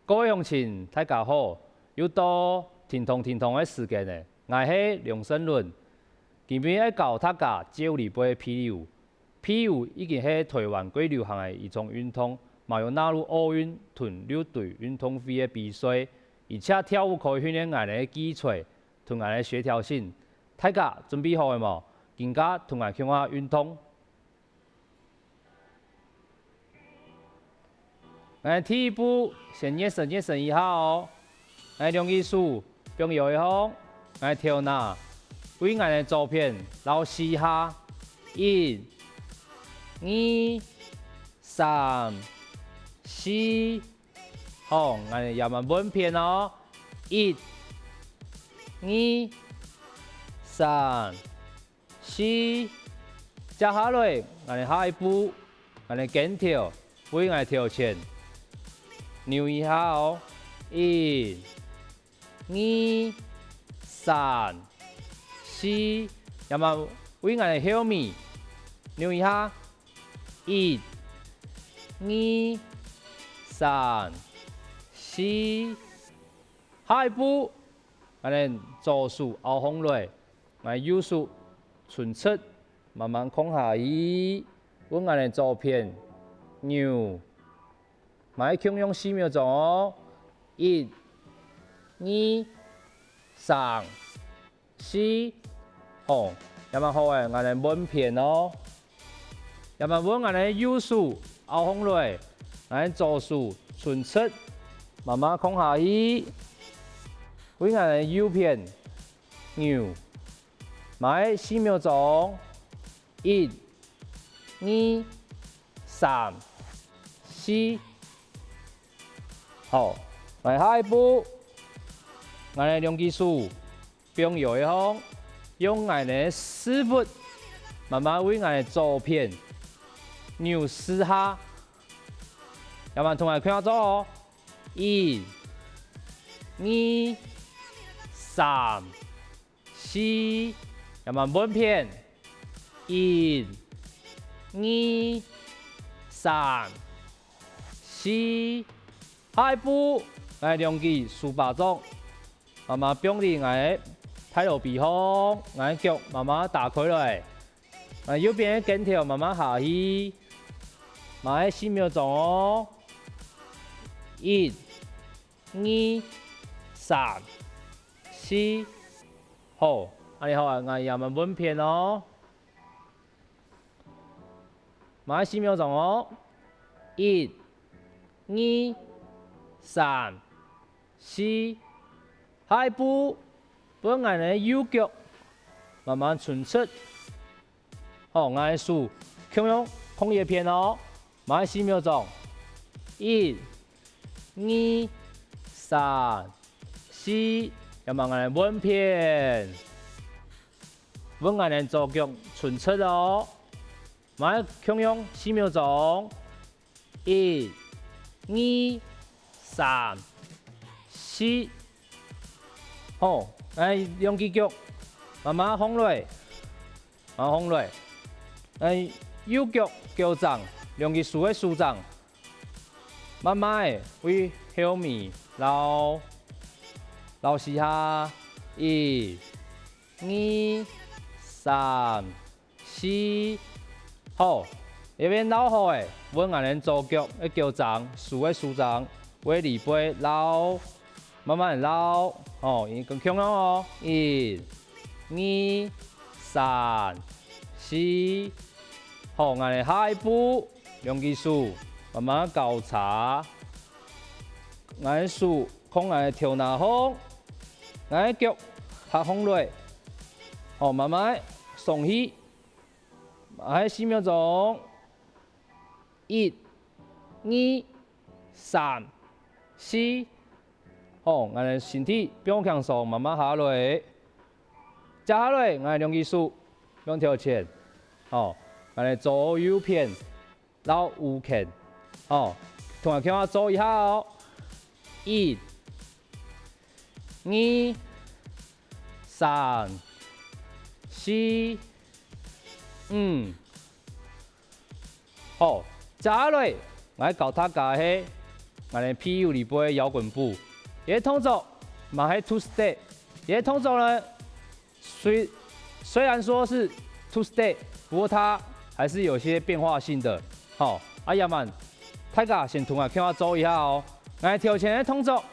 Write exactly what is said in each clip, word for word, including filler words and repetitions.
各位鄉親，大家好！又到停動停動个時間了。𠊎係梁勝倫，今晡日愛教大家照例背譬喻。譬喻已經係臺灣蓋流行个一種運動，嘛有納入奧運同六堆運動會个比賽，而且跳舞可以訓練𠊎等个肌錘同𠊎等个協調性。大家準備好了無？今下同𠊎共下運動。 𠊎第一步先熱身熱身一下哦。𠊎兩隻手放腰仔項，𠊎頭那對𠊎个左片摎四下，一、二、三、四。好，𠊎這下換片哦，一、二、三、 四。接下來，𠊎等下一步，𠊎等肩頭對𠊎頭前扭一下哦，一、二、三、四。這下對𠊎等後尾扭一下，一、二、三、四。下一步，𠊎等左手拗項來， 𠊎右手伸直，慢慢囥下去，分𠊎等左片扭。嘛係共樣四秒鐘哦，一、二、三、四。好，這下好了，𠊎等換片哦。這下分𠊎等右手拗項來，𠊎等左手伸直，慢慢囥下去，分𠊎等右片 扭。嘛係四秒鐘，一、二、三、四。好，來下一步，𠊎等兩隻手放腰仔項，用𠊎等个屎朏慢慢對𠊎等左片扭四下。這下同𠊎共下做哦，一、二、三、 四，這下換片，一、二、三、四。下一步，𠊎兩隻手巴掌，慢慢放在𠊎个大肚皮項，𠊎腳慢慢打開來，𠊎右片个肩頭慢慢下去，嘛係四秒鐘哦，一、 二、三、四。好，恁仔好啊，𠊎這下換片哦。嘛係四秒鐘哦。一、二、三、四。下一步，分𠊎个右腳慢慢伸直。 好，𠊎个手共樣囥這片哦，嘛係四秒鐘。一、二、三、四，這下𠊎來換片。分𠊎个左腳伸直哦，嘛係共樣四秒鐘。 一、二、三、四。好，𠊎兩隻腳慢慢䟘落，慢慢䟘落。𠊎右腳腳踭，兩隻手个手踭，慢慢仔對後尾摎，摎四下，一、二、三、 四。好，這片摎好了，分𠊎等左腳个腳踭，手个手踭，會離背摎，慢慢仔摎，吼，共樣哦，一、二、三、四。好，𠊎等下一步，兩隻手慢慢交叉，𠊎个手囥𠊎个頭那項，𠊎个腳踏䟘落，好，慢慢仔上去。 還係四秒鐘，一、二、三、四。好，𠊎等身體放輕鬆，慢慢下來。接下來，𠊎等兩隻手放頭前，好，𠊎等左右片摎右拳，好，同𠊎共下做一下哦。一、二、三、四、五。好，接下來，𠊎教大家係，𠊎等个P U裡背搖滾步。這个動作嘛係two step，這个動作呢，雖雖然說是two step，不過它還是有些變化性的。好，啊，這下大家先同𠊎共下做一下哦。𠊎頭前个動作，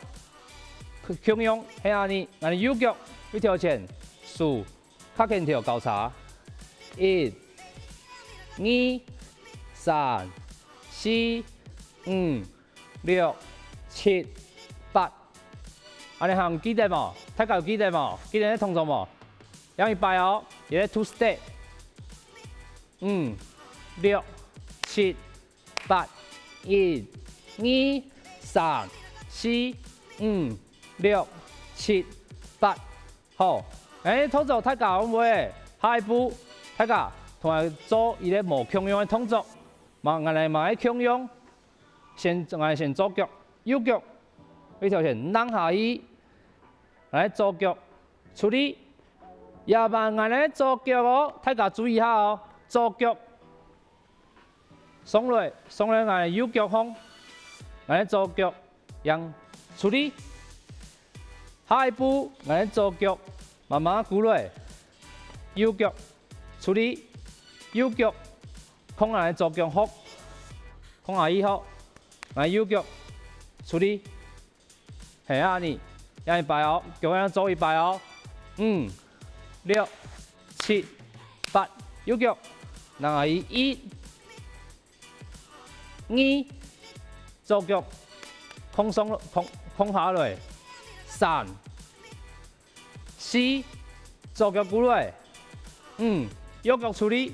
共樣係恁仔，𠊎右腳對頭前，手 較緊頭交叉，一、二、三、四、五、六、七、八。恁仔還記得無？大家有記得無？記得這動作無？又一擺哦，這个two step。五、六、七、八，一、二、三、四、五、六、七、八。好，𠊎動作大家會毋會？下一步，大家同𠊎做一個無共樣个動作。嘛，𠊎來嘛愛共樣，先，𠊎先做腳，右腳，對頭前躘下去，𠊎左腳出力。這下𠊎个左腳哦，大家注意下哦，左腳 上來，上來𠊎右腳項，𠊎左腳正出力。下一步，𠊎左腳慢慢跍來，右腳出力，右腳，控𠊎左腳項，控下去項，𠊎右腳出力。 係啊，你，又一擺哦，共樣做一擺哦。五、六、七、八，右腳，躘下去，一、二，左腳，控上，控，控下來，三、四，左腳跍來，五，右腳出力，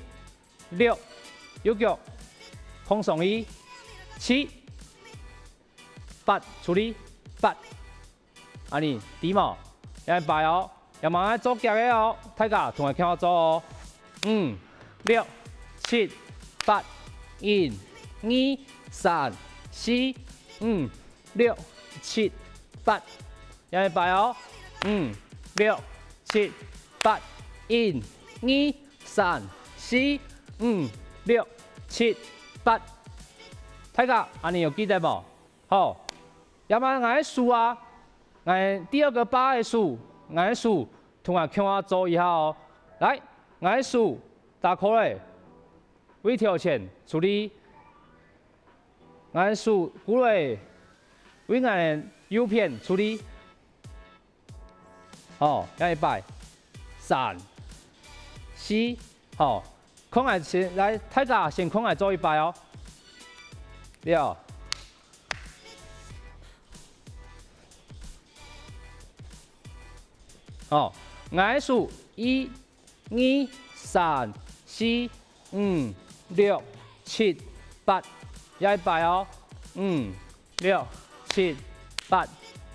六，右腳，控上去，七、 八，出力，八。恁仔，知無？又一擺哦，這下𠊎做遽个哦，大家同𠊎共下做哦。五、六、七、八，一、二、三、四、五、六、七、八。又一擺哦，五、六、七、八，一、二、三、四、五、六、七、八。大家恁仔有記得無？ 好，這下𠊎个手啊，𠊎第二個把个手，𠊎个手同𠊎共下做一下哦。來，𠊎个手打開來，對頭前出力，𠊎个手跍來，對𠊎个右片出力。 好，又一擺，三、四，好，看𠊎先，來，大家先看𠊎做一擺哦。了。好，𠊎數一、二、三、四、 五、六、七、八，又一擺哦。五、六、七、八，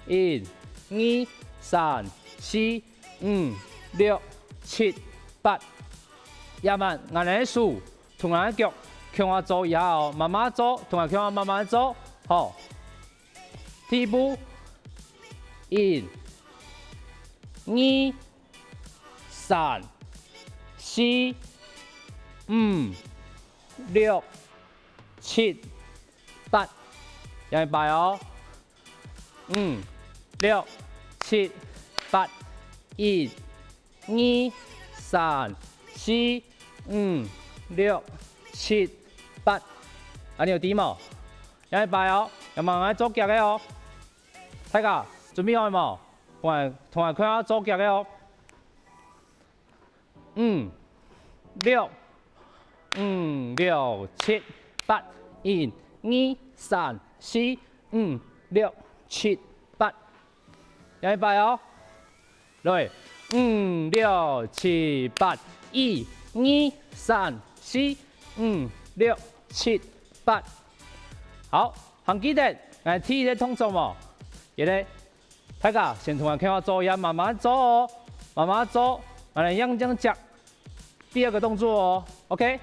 一、二、三、四、五、六、七、八。這下𠊎等个手同𠊎个腳共下做一下哦，慢慢做，同𠊎共下慢慢做，好。第一步，一、二、 三、四、五、六、七、八，又一擺哦。五、六、七、八，一、二、三、四、五、六、七、八。恁仔有知無？又一擺哦，這下𠊎做遽个哦。大家準備好了無？同𠊎，同𠊎共下做遽个哦。 五、六，五、六、七、八，一、二、三、四、五、六、七、八。又一擺哦。來，五、六、七、八，一、二、三、四、五、六、七、八。好，還記得𠊎第一個動作無？這個 大家先同𠊎共下做一下，慢慢做哦，慢慢做，𠊎等正正接第二個動作哦，OK？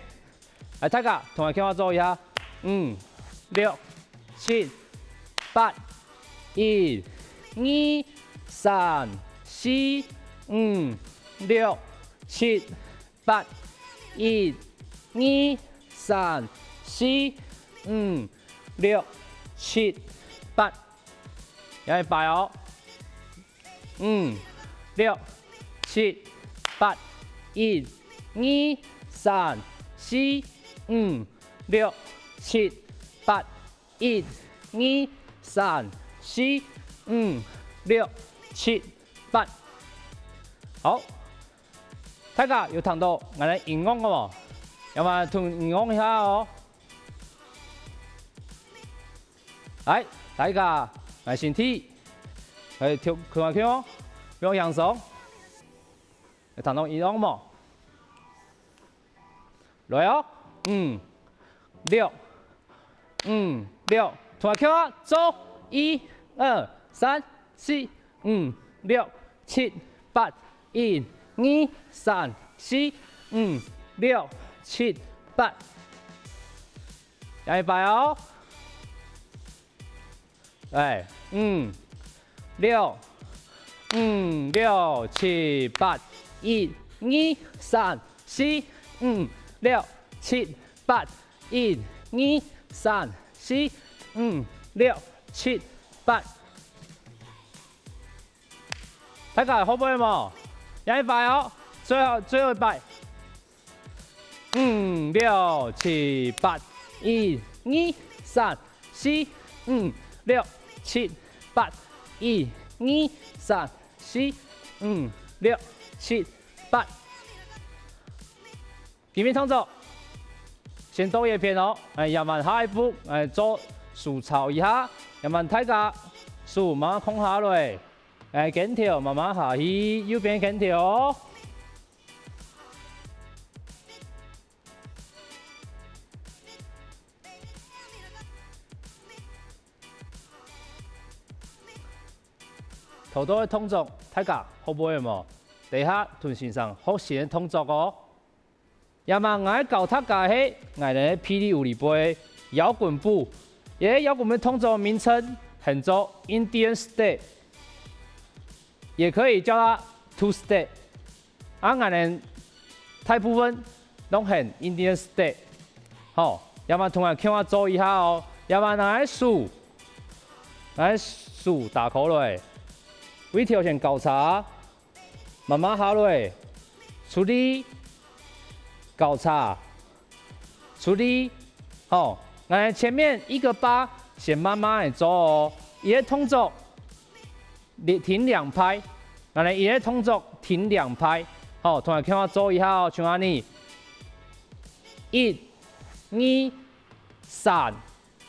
來，大家同𠊎共下做一下，五、六、七、八，一、二、三、四、五、六、七、 八，一、二、三、四、五、六、七、八，又一擺哦。五、六、七、八，一、二、三、四、五、六、七、八，一、二、三、四、五、六、七、八。好，大家有聽到𠊎个音樂無？要麼同音樂一下哦。 來，大家，來身體，來跳，看看哦，放輕鬆。有聽到音樂無？來哦，五、六，五、六，同𠊎跳啊，做，一、二、三、四、五、六、七、八，一、二、三、四、五、六、七、八。 又一擺哦。來，五、六，五、六、七、八，一、二、三、四、五、六、七、八，一、二、三、四、五、六、七、八。 大家學會無？又一擺哦，最後，最後一擺。五、六、七、八，一、二、三、四、五、六、七、八，一、二、三、四、五、六、七、八。 今晡日動作先到這片哦，哎，這下下一步，哎，做手操一下，這下大家手慢慢放下來，哎，肩頭慢慢下去，右邊肩頭哦。 頭到个動作，大家學會無？等下同先生學新个動作哦。這下𠊎教大家个係𠊎等个霹靂舞裡背搖滾步，這搖滾步个動作名稱喊做Indian step，也可以叫它two step。 啊，𠊎等大部分攏喊Indian step。好，這下同𠊎共下做一下哦。這下拿个手，拿个手打開來，對頭前交叉，慢慢下來，出力，交叉，出力。好，𠊎等前面一個八先慢慢仔做哦，佢个動作 停兩拍，𠊎等一个動作停兩拍，好，同𠊎共下做一下哦，像恁呢，一、二、三、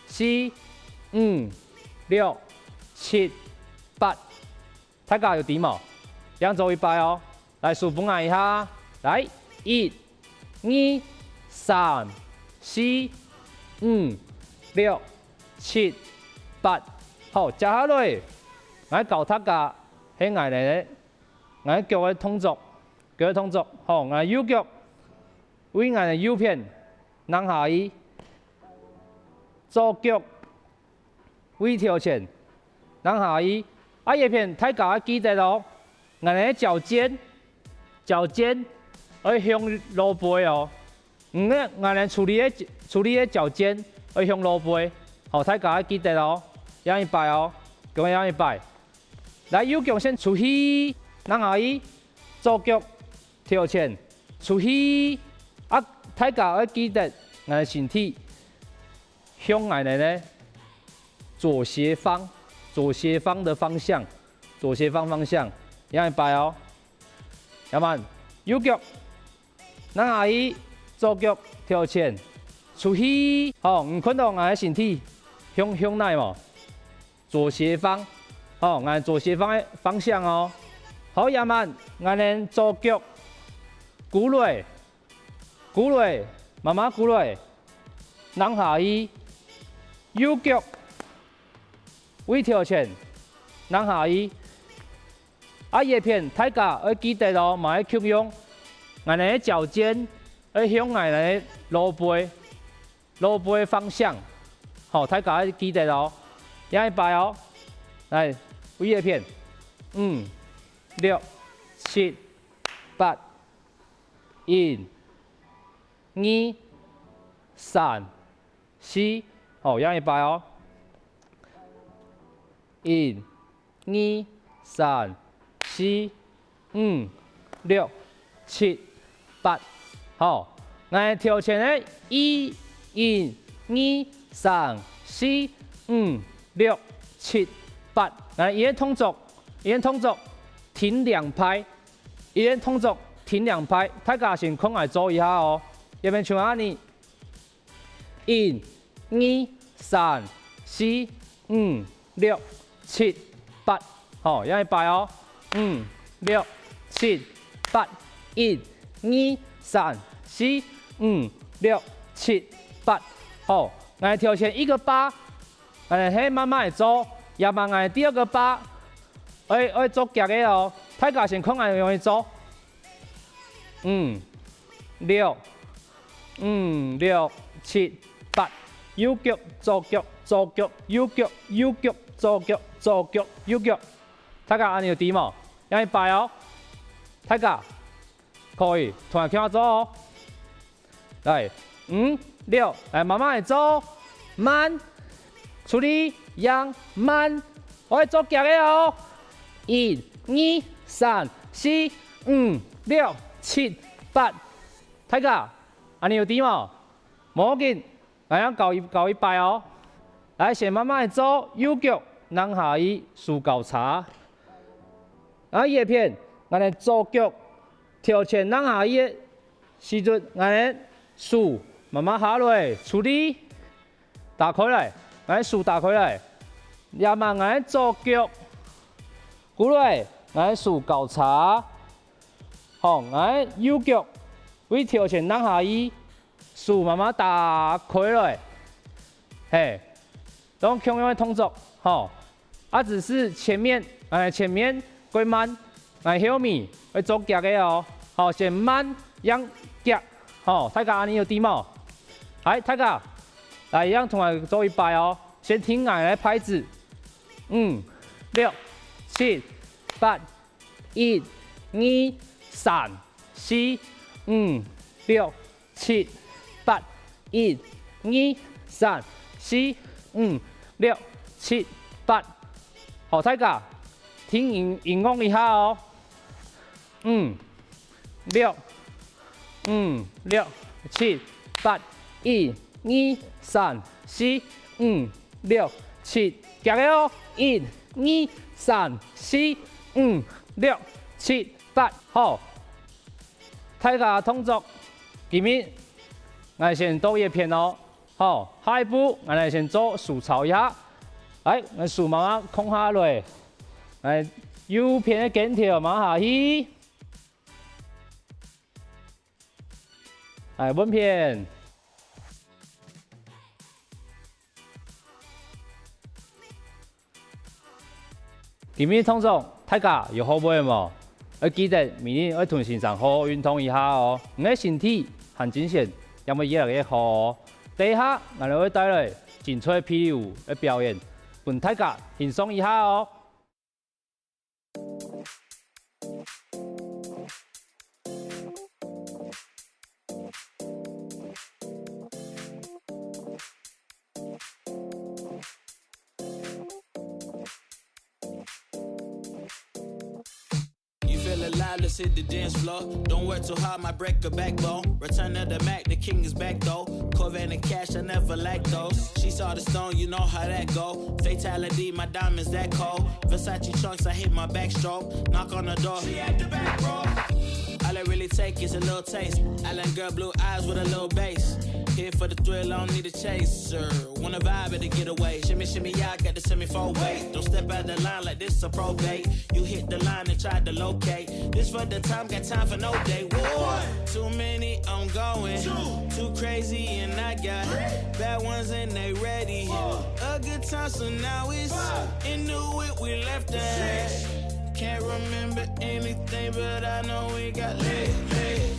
四、五、六、七、八，大家有知無？正做一擺哦，來，手分𠊎一下，來，一、 二、三、四、五、六、七、八。好，接下來，𠊎教大家係𠊎等个，𠊎腳个動作，腳个動作。好，𠊎右腳，對𠊎等右片，挵下去，左腳 對頭前，挵下去。啊，這片大家愛記得哦，𠊎等个腳尖，腳尖愛向外背哦。毋過𠊎等出力个，出力个腳尖愛向外背。好，大家愛記得哦，正一擺哦，共下正一擺。來，右腳先出去，挵下去，左腳頭前出去。啊，大家愛記得，𠊎等身體 向𠊎等个左斜方，左斜方个方向，左斜方方向，正一擺哦。這下右腳，挵下去，左腳頭前，出去。好，你看到𠊎个身體向，向哪無？左斜方，好，𠊎左斜方个方向哦。好，這下𠊎等左腳，跍落， 跍落，慢慢跍落，挵下去，右腳，對頭前，挵下去。啊，這片大家愛記得哦，嘛愛共樣，𠊎等个腳尖愛向𠊎等个外背，外背方向。好，大家愛記得哦。正一擺哦，來，對這片，五、六、七、八、 一、二、三、四，好，正一擺哦。一、二、三、四、五、六、七、八。好，𠊎頭前个一、一、二、三、四、五、六、七、八，𠊎一个動作，一个動作停兩擺，一个動作停兩擺，大家先看𠊎做一下哦。這片像恁呢。 一、二、三、四、五、六、七、八。好，又一擺哦。五、六、七、八。一、二、三、四、五、六、七、八。好，𠊎頭前一个八，𠊎係慢慢仔做，也嘛𠊎第二个八，愛，愛做遽个哦。大家先看𠊎仰仔做。 五、六、五、六、七、八，右腳、左腳、左腳、右腳、右腳、左腳、左腳、右腳。大家恁呢有知無？又一擺哦。大家可以同𠊎共下做哦。來，五、六，來，慢慢仔做，慢。 出力，樣，慢。愛做遽个哦。一、二、三、四、五、六、七、八。大家，恁呢有知無？無要緊，𠊎正教一，教一擺哦。來，先慢慢仔做，右腳躘下去，手交叉。啊，這片，𠊎等左腳頭前躘下去个時節，𠊎等手慢慢下來，出力。 打開來，𠊎手打開來。也嘛𠊎左腳，過來，𠊎手交叉。好，𠊎右腳，對頭前躘下去，手慢慢打開來。嘿，當共樣个動作，吼。 啊，只是前面，欸，前面過慢，欸，後面愛做遽个哦。好，先慢，樣遽。好，大家恁呢有知無？來，大家，來，樣同𠊎做一擺哦。先聽𠊎个拍子。五、六、七、八，一、二、三、四、五、六、 七、八，一、二、三、四、五、六、七、八。好，大家，聽音，音樂一下哦。五、六、五、六、七、八，一、二、三、四、五、六、七，遽个哦。一、二、三、四、五、六、七、八。好， 大家動作，今日𠊎先到這片哦。好，下一步𠊎來先做手操一下。來，𠊎手慢慢空下來，來，右片个肩頭慢下去。來，換片。 今日動作，大家有學會無？愛記得每日愛同先生好好運動一下哦，你个身體還精神，也會越來越好哦。等一下，𠊎等會帶來精彩霹靂舞个表演，分大家欣賞一下哦。 You feel alive, let's hit the dance floor. Don't work too hard, might break a backbone. Return of the Mac, the king is back though. Corvette and cash, I never lack those. She saw the stone, you know how that go. Fatality, my diamonds that cold. Versace trunks, I hit my backstroke. Knock on the door, she at the back, bro. All I really take is a little taste. Island girl, blue eyes with a little bass. Here for the thrill, I don't need a chaser. Wanna vibe at the getaway. Shimmy, shimmy, yeah, I got the semi four way. Don't step out the line like this a probate. You hit the line and try to locate. This for the time, got time for no day. One, too many, I'm going. Two, too crazy, and I got bad ones and they ready. Four, a good time, so now it's into it, we left that. Six, can't remember anything, but I know we got lit, lit.